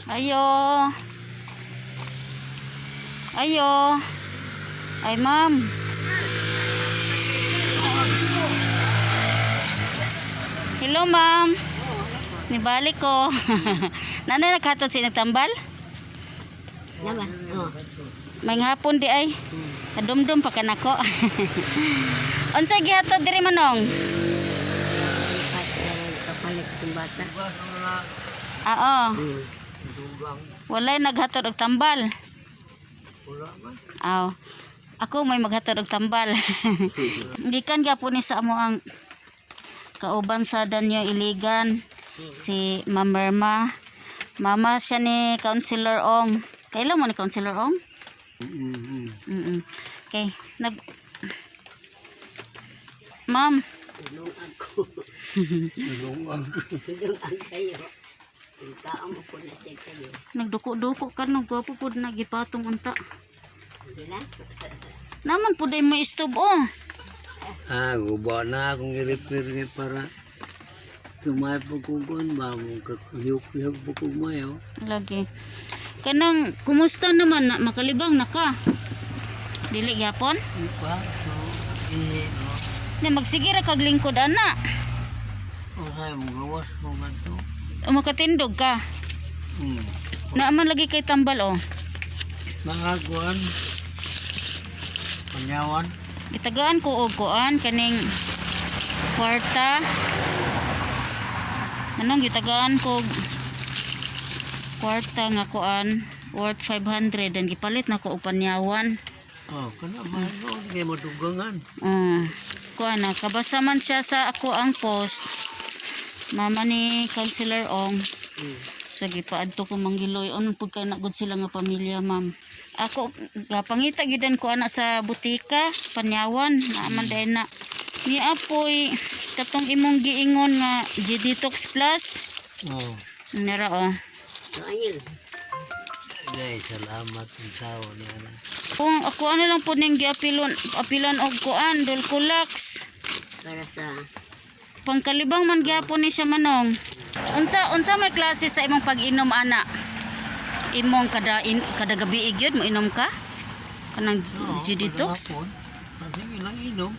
Ayo. Ayo. Ay, ma'am. Hello, ma'am. Nibalik ko. Nanay naghatod sa nagtambal? Naman. Oh. May hapon di ay. Kadumdum pa kanako. Unsa gihatod diri, manong? Pat sa kapalit kong bata. Ah, oo. Walay naghatod og tambal. Aw. Ako may maghatod og tambal. Gikan gyapon ni sa amo ang kauban sa Danyo Iligan, si Ma'am Irma. Mama siya ni Councilor Ong. Kailan mo ni Councilor Ong? Mm. Okay, nag Ma'am, Tulong ako. Tulong ang sayo. Ang tao mo po na siya kayo. Nagduko-duko ka no, gwapo pud na gipatong unta. Hindi na. Naman pud ay may istob oh. Ah, guba na akong i-repair nga para tumay po kung kuan ba mo kakuyok-kuyok po kung mayo. Lagi. Kanang kumusta naman na makalibang na ka? Dili gyapon? Pa, so, eh, Ni magsige ra kag lingkod ana. usay mo gawas mo nga to. O makatindog ka. Naaman lagi kay tambal oh. Mga kuan, panyawan. Gitagaan ko og kuan kaning kwarta. Anong gitagaan ko og kwarta nga kuan worth 500 dan gipalit na ko og panyawan. Oh, kana ba no, kay madugangan. Kuan na kabasa man siya sa ako ang post. Mama ni Councilor Ong. Sige, paadto ko manggiloy. Ano pud kay na gud sila nga pamilya, ma'am. Ako gapangita gyud ko ana sa butika, panyawan, naaman dahil na. Ni apoy katong imong giingon nga G Detox Plus. Oh, Nira oh. So, ayun. day salamat ang tao niya na. Kung ako ano lang po ning giapilon apilan og kuan Dulcolax. Para sa Pangkalibang man gyapon ni siya, manong. Unsa unsa may klase sa imong pag-inom ana? Imong kada in, kada gabi gyud mo inom ka? Kanang G Detox? Kasi ilang inom.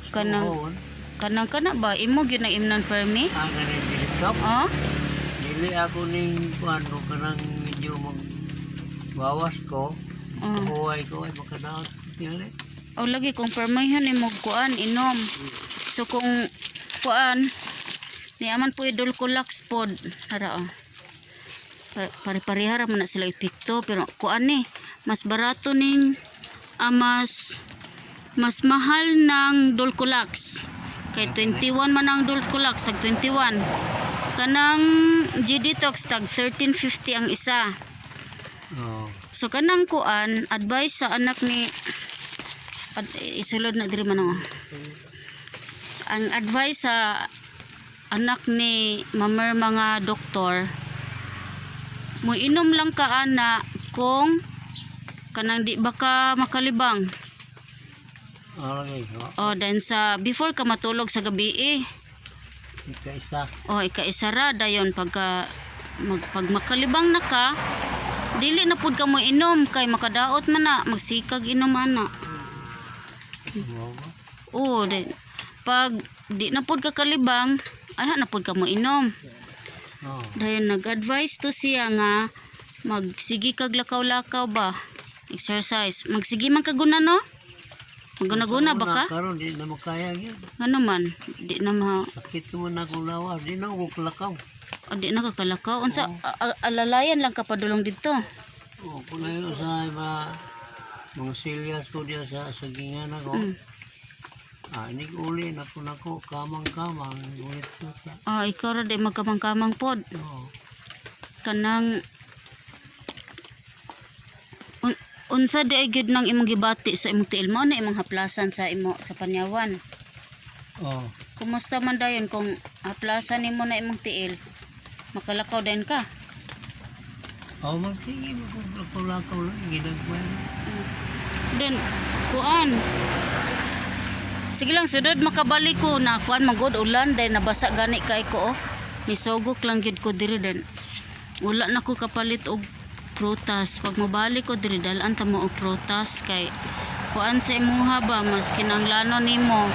Kanang Suhon. kanang kana ba imo gyud nang imnon permi? Ah, kanang detox. Oh? Dili ako ning kuan ko kanang medyo mag bawas ko. Oh. Buhay ko ay makadaot tingali. O lagi kung permihan imo kuan inom. So kung kuan ni aman po Dulcolax pod. Tara oh. Pare-pareha ra man na sila epekto pero kuan ni mas barato ning mas mas mahal ng Dulcolax. Kay 21 man ang Dulcolax, tag 21. Kanang G-Detox tag 13.50 ang isa. Oh. So kanang kuan, advice sa anak ni ad, isulod na diri man oh. Ang advice sa anak ni mamer mga doktor, mo inom lang ka ana kung kanang di ba ka makalibang. Oh, lagi ko. O then sa before ka matulog sa gabi eh. Ika isa. O ikaisa ra dayon pagka pag makalibang na ka, dili na pud ka mo inom kay makadaot man na magsikag inom ana. Mo ba? Oo, di, pag di na pud ka kalibang, ay na pud ka mo inom. Oh. Dayon nag-advise to siya nga magsige kag lakaw-lakaw ba? Exercise. Magsige man kaguna no? Maguna-guna ba ka? Karon di na makaya gyud. Ano man, di na ma Sakit ko man akong lawas, di na ako kalakaw. o, di na kakalakaw. Unsa alalayan lang ka padulong didto. Oh, kung na sa mga mga silyas ko diya sa sagingan ako. Ah, ini uli na po nako kamang-kamang ulit ko sa. Ah, ikaw ra di magkamang-kamang pod. Oh. Kanang unsa di ay gyud nang imong gibati sa imong tiil mo na imong haplasan sa imo sa panyawan? Oh. Kumusta man dayon kung haplasan nimo na imong tiil? Makalakaw dayon ka. Oh, magsige mo kung lakaw-lakaw lang ginagmay. Then kuan. Sige lang sudod makabalik ko na kuan magod ulan dahil nabasa gani kay ko oh. Nisugok lang gyud ko diri then. Wala na ko kapalit og prutas. Pag mobalik ko diri, dalaan ta mo og prutas kay kuan sa imuha ba, mas kinanglanon nimo.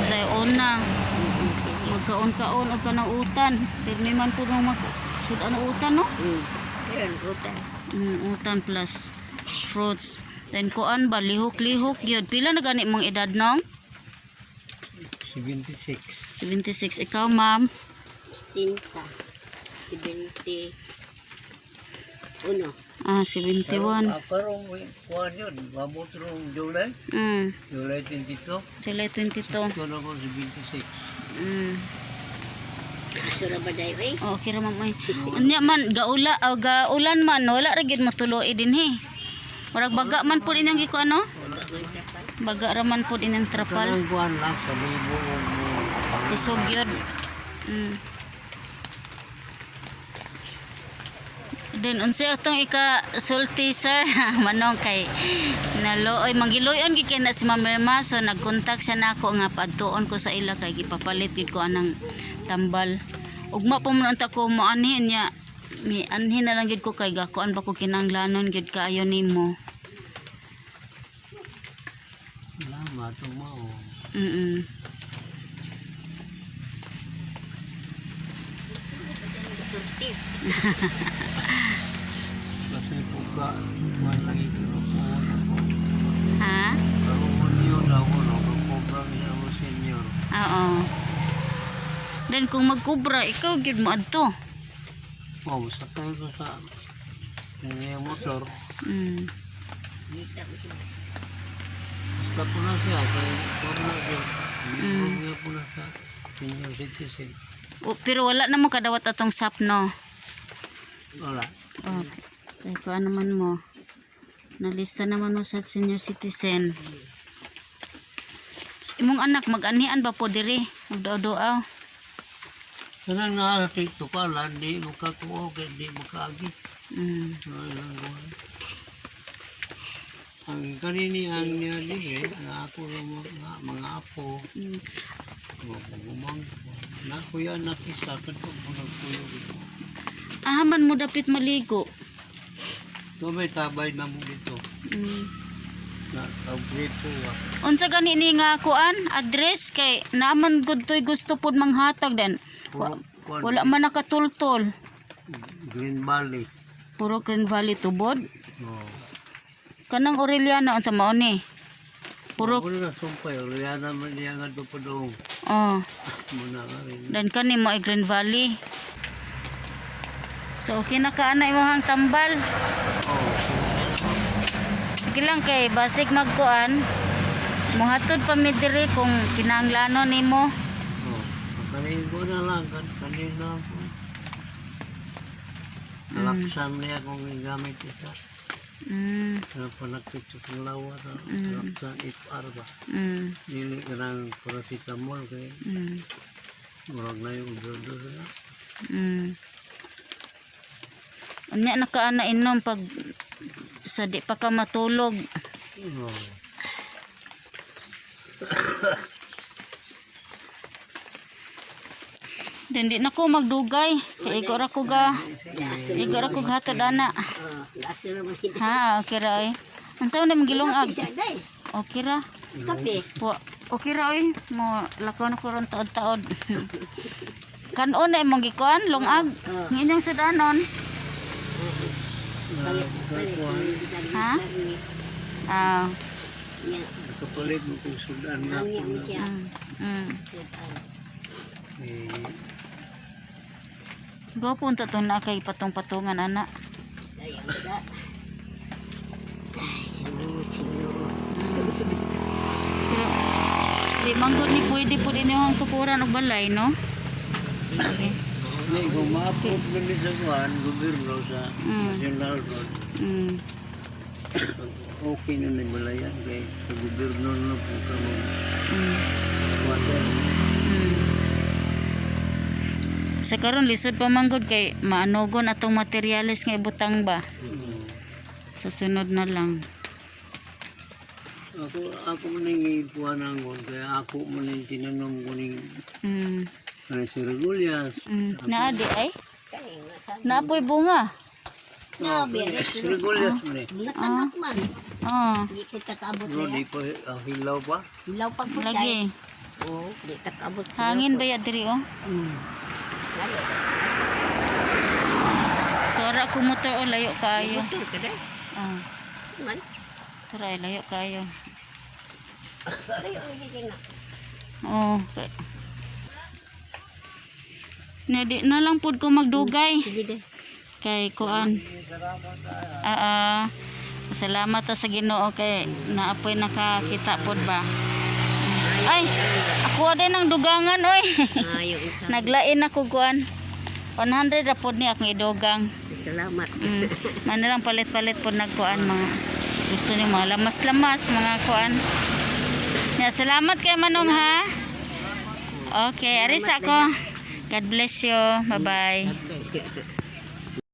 Dayon na magkaon-kaon og kanang utan. Pirmi man pud mo mag sud-an og utan, no? Meron utan. Utan plus fruits. Then kuan ba, lihok-lihok gyud. Pila na gani mong edad, nong? 76. 76. Ikaw, ma'am? 70. 70. Uno. Ah, 71. Ah, karong kuan yun, mabot rong July, July 22. July 22. Ito na ko 76. Sura ba dayo eh? Oh, okay ra, ma'am, ay. Unya man gaula o gaulan man, wala ra gyud motuloy dinhi. Murag baga man pud inyong gikuan, no? Wala man trapal. Baga ra man pud inyong trapal. Kanang kuan lang sa libo og Kusog yun. Then unsa atong ika sulti, sir, manong, kay nalooy magiluyon gid kay na si Ma'am Irma, so nagkontak siya nako nga padtuon ko sa ila kay gipapalit gid ko anang tambal. Ugma pa man unta ko moanhi niya, mi anhi na lang gid ko kay gakuan ba ko, kinanglanon gid kaayo nimo. Salamat mao. Sulti. Kasi puka kuan lang ikinukuha ako. Ha? Karong yun ako no, kakobra niya ako senior. Oo. Then kung magkubra, ikaw gid mo adto. Oh, sakay ko sa kanyang motor. Kita ko siya. Basta po na siya, kay kuan na siya. Niya po na sa senior citizen. O, pero wala na mo kadawat atong SAP, no? Wala. Okay. Kaya kung ano man mo. Nalista naman mo sa senior citizen. Imong anak, mag-anian ba po diri? Magdao-doaw. Kanang nakakito ka lang, di mo kakuha, kaya di mo kaagi. Ano lang kuwan. Ang kanini ang niya dili, ang ako lang mga apo, mga pagumang. Nakuya nakisa, kadto ko nagkuyo. Ah, man mo dapit maligo. So may tabay na mo dito. Na kabrito ba. Unsa gani ni nga kuan address kay naaman gud toy gusto pod manghatag den. Puro, kuwan, Wala man nakatultol. Green Valley. Puro Green Valley tubod. Oh. Kanang Aureliano, unsa mao ni? Puro Wala na sumpay, wala naman niya nga doon pa doon. Oh. Muna ka rin. Dan kani mo ay Green Valley. So okay na ka ana imong tambal. Oh, Sige lang kay basig magkuan. Mohatod pa mi diri kung kinahanglanon nimo. oh. Kanin ko na lang, kanina ko. Laksan niya kung gigamit isa. Ano panakit sa panglawa ta. Laksan FR ba. Dili ka ng paracetamol kay murag na yung overdose na. Unya na ka ana inom pag sa di pa ka matulog. Oh. Then di na ko magdugay. Kay igo ra ko ga. Igo ra ko hatod ana. Oh, laso naman kita. Ha, okay ra oy. Unsa man imong gilungag? Isa day. Okay ra. Kape. Wa, okay ra oy. Mo lakaw na ko ron taod-taod. Kanon na imong gikuan, lungag. Ang inyong sudanon. Palit, palit. Ha? Ah. Nya, Nakapalit mo kung sudan na ang ako niya mo na. siya. Sudan. Eh, Go punta to na kay patong-patungan ana. Ay, ang sa. Ay, salamat, Senyor. Pero di manggod ni pwede pud inyong tukuran og balay, no? Okay. Hindi, kung ma-approve na ni sa kuhan, gobyerno sa National Road, okay na ni Malayan kay sa gobyerno na po ka mag kuhan. Sa karon lisod pa manggod kay maanogon atong materyales nga ibutang ba. Sa sunod na lang. Ako man ning ikuhan ang kaya ako man ning tinanom ko ning ano si Regulias. Naa di ay. Kay, masama. Naapoy bunga. Nabi, Sigulyas man eh. Natangak man. Oh, Di ko takaabot Pero na di pa hilaw pa. Hilaw pa po lagi. Oo, di takaabot. Hangin ba ya diri oh? Lalo. Tora ko motor oh, layo kaayo. Motor ka na. Ah, Man. tara ay, layo kaayo. Layo lagi na. Oh, kay. Na di na lang pud ko magdugay Sige de. kay kuan. Ah, ah. Salamat ta sa Ginoo kay naapoy nakakita pod ba. Ay, ako din ang dugangan oy. Ayo unta. Naglain ako kuan. 100 ra pod ni akong idugang. Salamat. Man lang palit-palit pod nagkuan mga gusto ni mga lamas-lamas mga kuan. Ya, salamat kay Manong ha. Okay, aris ako. God bless you. Bye-bye. God bless.